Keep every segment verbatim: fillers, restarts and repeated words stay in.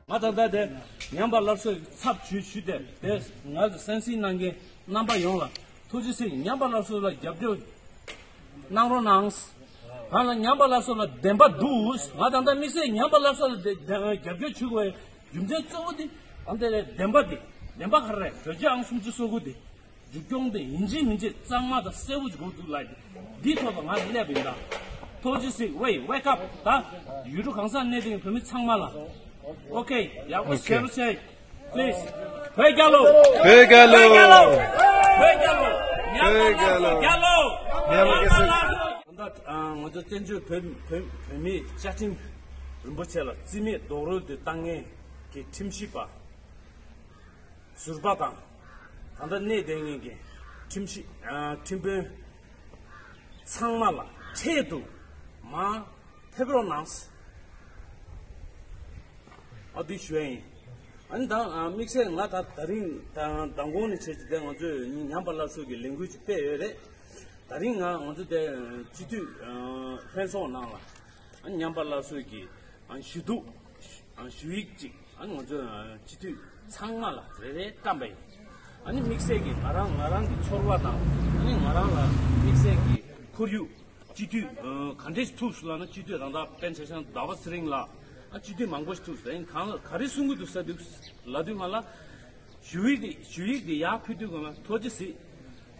ང་ད་ལྟ་དེ་ཉམས་པ་སླར་གསོའི་ཚབ་ཞུས་ཞུས་ཏེ་དེ་ང་ཚོ་གསན་གཟིགས་གནང་མཁན་རྣམ་པ་ཡོངས་ལ་ཐུགས་རྗེ་ཆེ། ཉམས་པ་སླར་གསོ་ལ་རྒྱབ་སྐྱོར་གནང་རོགས་གནང་། གང་ལ་ཉམས་པ་སླར་གསོ་ལ་བདེན་པ་འདུག་ང་ད་ལྟ་དམིགས་བསལ་ཉམས་པ་སླར་གསོ་ལ་བདེ་བདེ་རྒྱབ་སྐྱོར་ཞུ་དགོས་རྒྱུ་མཚན་གཙོ་བོ་དེ་ཨ་འདི་ལས་བདེན་པ་དེ་བདེན་པ་ག་རེ་རེད། གྲོས་ཆོད་ཨང་སུམ་ཅུ་སོ་དགུ་དེ། མཇུག་སྐྱོང་དེ་ཡིན་གཅིག་མིན་གཅིག་གཙང་མ་དང་གསལ་པོ་ཞིག་དགོས་འདུག་ལབ་ཡོད། འདིའི་ཐོག་ལ་ང་སླེབས་ཡིན་ད། ཐུགས་རྗེ་ཆེ། Wake, wake up ད། ཡུལ་གྲུ་གང་སར་གནས་བསྡད་མཁན་བོད་མི་ཚང་མ་ལ། Okay, ཡག་པོ་བྱེད་རོགས་བྱེད། Please. བོད་རྒྱལ་ལོ། བོད་རྒྱལ་ལོ། བོད་རྒྱལ་ལོ། བོད་རྒྱལ་ལོ། ཉམས་པ་སླར་གསོ་རྒྱལ་ལོ། ཉམས་པ་སླར་གསོ། ད་ལྟ་ང་ཚོ་བཙན་བྱོལ་བོད་བོད་བོད་མིའི་བཅའ་ཁྲིམས་རིན་པོ་ཆེ་ལ་རྩིས་མེད་རྡོག་རོལ་དུ་བཏང་མཁན་གྱི་ཁྲིམས་ཞིབ་པ། ཟུར་པ་དང་། ད་ལྟ་གནས་བསྡད་མཁན་གྱི་ཁྲིམས་ཞིབ་ཨ་ཁྲིམས་དཔོན་ཚང་མ་ལ་འཕྲལ་དུ་མར་ཕེབས་རོགས་གནང་། ཨ་འདི་ཞུ་ཡ་ཡིན། ཨ་ནི་ད་ཨ་དམིགས་བསལ་ང་ད་ད་རིང་ད་མདང་དགོང་ནས་བྱས་ཏེ་ང་ཚོས་ཉམས་པ་སླར་གསོ་གི་ལས་འགུལ་ཅིག་སྤེལ་ཡོད་རེད། ད་རིང་ང་ང་ཚོ་དེ་སྤྱི་འཐུས་ཨ་ལྷན་ཚོགས་ནང་ལ་ཨ་ཉམས་པ་སླར་གསོ་གི་ཨ་ཞུ་གཏུག་ཨ་ཞུ་ཡིག་ཅིག་ཨ་ང་ཚོ་ཨ་སྤྱི་འཐུས་ཚང་མ་ལ་རེ་རེ་བཀྲམ་པ་ཡིན། ཨ་ནི་དམིགས་བསལ་གྱི་ང་རང་ང་རང་གི་ཚོར་བ་དང་ཨ་ནི་ང་རང་ལ་དམིགས་བསལ་གྱི་ཁོར་ཡུག་སྤྱི་འཐུས་ཨ་ག་འདྲས་ཐུག་སོང་ལབ་ན་སྤྱི་འཐུས་རང་བདག་པད་ཚེ་ཞང་ཟླ་བ་ཚེ་རིང་ལགས་ཨ་སྤྱི་འཐུས་མང་པོ་ཞིག་ཐུག་སོང་། ཡིན་གང་ལ་ག་རེ་གསུང་གི་འདུག་ཟེར་དུས་ལབ་དུས་ང་ལ་ཞུ་ཡིག་དེ་ཞུ་ཡིག་དེ་ཡར་ཕུལ་དུས་ང་ལ་ཐུགས་རྗེ་གཟིགས།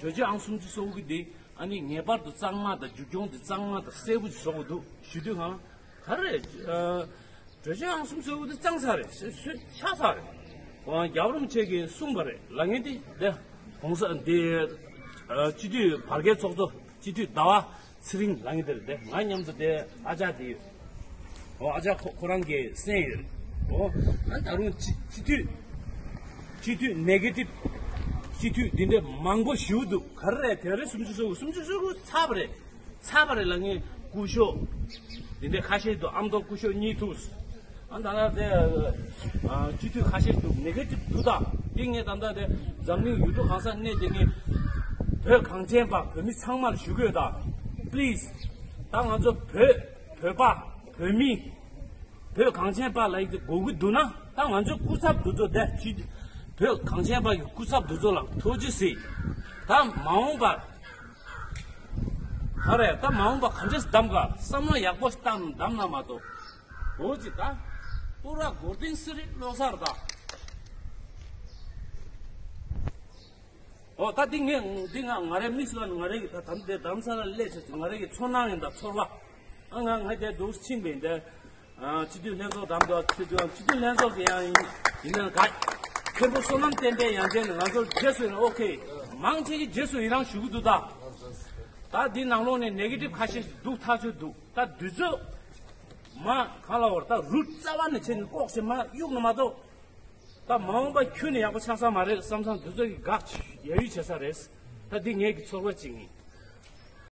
གྲོས་ཆོད་ཨང་སུམ་ཅུ་སོ་དགུ་དེ་ཨ་ནི་ངེས་པར་དུ་གཙང་མ་དང་མཇུག་སྐྱོང་དེ་གཙང་མ་དང་གསལ་པོ་ཞིག་བཟོ་དགོས་འདུག་ཞུ་དུས་ང་ལ། ག་རེ་རེད། ཨ་གྲོས་ཆོད་ཨང་སུམ་ཅུ་སོ་དགུ་དེ་གཙང་ས་རེད། སུས་སུས་ཆགས་ས་རེད། ཨ་རྒྱལ་བ་རིན་པོ་ཆེ་གིས་གསུངས་པ་རེད་ལབ་མཁན་དེ་དེ་གོང་ས་འདི་ཨ་སྤྱི་འཐུས་བར་བརྒལ་ཚོགས་གཙོ་སྤྱི་འཐུས་ཟླ་བ་ཚེ་རིང་ལབ་མཁན་དེ་རེད། དེ་ང་མཉམ་དུ་དེ་ཨ་ཅག་དེ་ཡོད། ཨོ་ཨ་ཅག་ཁོ་ཁོ་རང་གིས་གསན་ཡོད་རེད། ཨོ་ཨ་ད་རུང་སྤྱི་སྤྱི་འཐུས་སྤྱི་འཐུས་ནེ་གེ་ཊིབ་སྤྱི་འཐུས་འདི་འདྲ་མང་པོ་ཞུ་འདུག་ག་རེ་རེད། དེ་རེད། སུམ་ཅུ་སོ་དགུ་སུམ་ཅུ་སོ་དགུ་ཚར་བ་རེད། ཚར་བ་རེད་ལབ་མཁན་སྐུ་ཞབས་འདི་འདྲའི་ཁ་ཤས་འདུག་ཨ་མདོ་སྐུ་ཞབས་གཉིས་ཐུག་ཨ་ད་ལྟ་དེ་ཨ་སྤྱི་འཐུས་ཁ་ཤས་འདུག་ནེ་གེ་ཊིབ་འདུག་ད་འདི་ངས་ད་ལྟ་དེ་འཛམ་གླིང་ཡུལ་གྲུ་གང་སར་གནས་བསྡད་མཁན་བོད་གངས་ཅན་པ་བོད་མི་ཚང་མར་ཞུ་གི་ཡོད་ད། པི་ལི་སི། ད་ང་ཚོ་བོད་བོད་པ་བོད་མི་བོད་གངས་ཅན་པ་ལབ་ཡག་དེ་དགོས་ཀྱི་འདུག་ན་ད་ང་ཚོའི་སྐུ་ཚབ་འདི་ཚོ་དེ་སྤྱི་བོད་གངས་ཅན་པ་གི་སྐུ་ཚབ་འདི་ཚོ་ལ་ཐུགས་རྗེ་གཟིགས། ད་མ་འོངས་པར། ཨ་རེ་ད་མ་འོངས་པ་ག་འདྲས་གདམ་ག་བསམ་བློ་ཡག་པོ་བཏང་གདམ་ན་མ་གཏོགས། འོ་ཅི་ད། པུ་ར་གོ་ཏིང་སི་རི་ལོ་སར་ད། ཨོ་ད་འདི་ངས་འདི་ང་ང་རའི་དམིགས་སུ་ང་རའི་གི་ད་དམ་དེ་དམ་ས་ལ་སླེབས་ཚར་ང་རའི་གི་ཚོར་སྣང་ཡིན་ད་ཚོར་བ། ཨ་ང་ང་དེ་འདུག་ཕྱིན་པ་ཡིན་ད། ཨ་སྤྱི་འཐུས་ལྷན་ཚོགས་དམ་དུ་ཆུ་དུས་སྤྱི་འཐུས་ལྷན་ཚོགས་ཀྱི་ཡང་ཡིན་ཡིན་ན་ག་མཁན་པོ་བསོད་ནམས་བསྟན་འཕེལ་ཡང་ཅན་ནས་ང་ཚོར་རྗེས་སུ་ཡིན་ཨོ་ཁེ། མང་ཆེ་གི་རྗེས་སུ་ཡི་རང་ཞུ་གི་འདུག་ད། ད་འདི་ནང་ལོགས་ནས་ནེ་གེ་ཊིབ་ཁ་ཤས་ཤིག་འདུག་ཐག་ཆོད་འདུག་ད་དུས་ཚོད་མ་གང་ལ་བར་ད་རུ་རྩ་བ་ནས་བྱས་ནས་ལྐོག་བྱས་མ་གཡུག་ན་མ་གཏོགས། ད་མ་འོངས་པ་ཁྱོན་ནས་ཡག་པོ་ཆགས་ས་མ་རེད་བསམ་བསམ་དུས་ཚོད་ཀྱི་འགག་ཡ་ཡུལ་བྱེད་ས་རེད། ད་འདི་ངེད་ཀྱི་ཚོར་བ་ཅིག་ཡིན།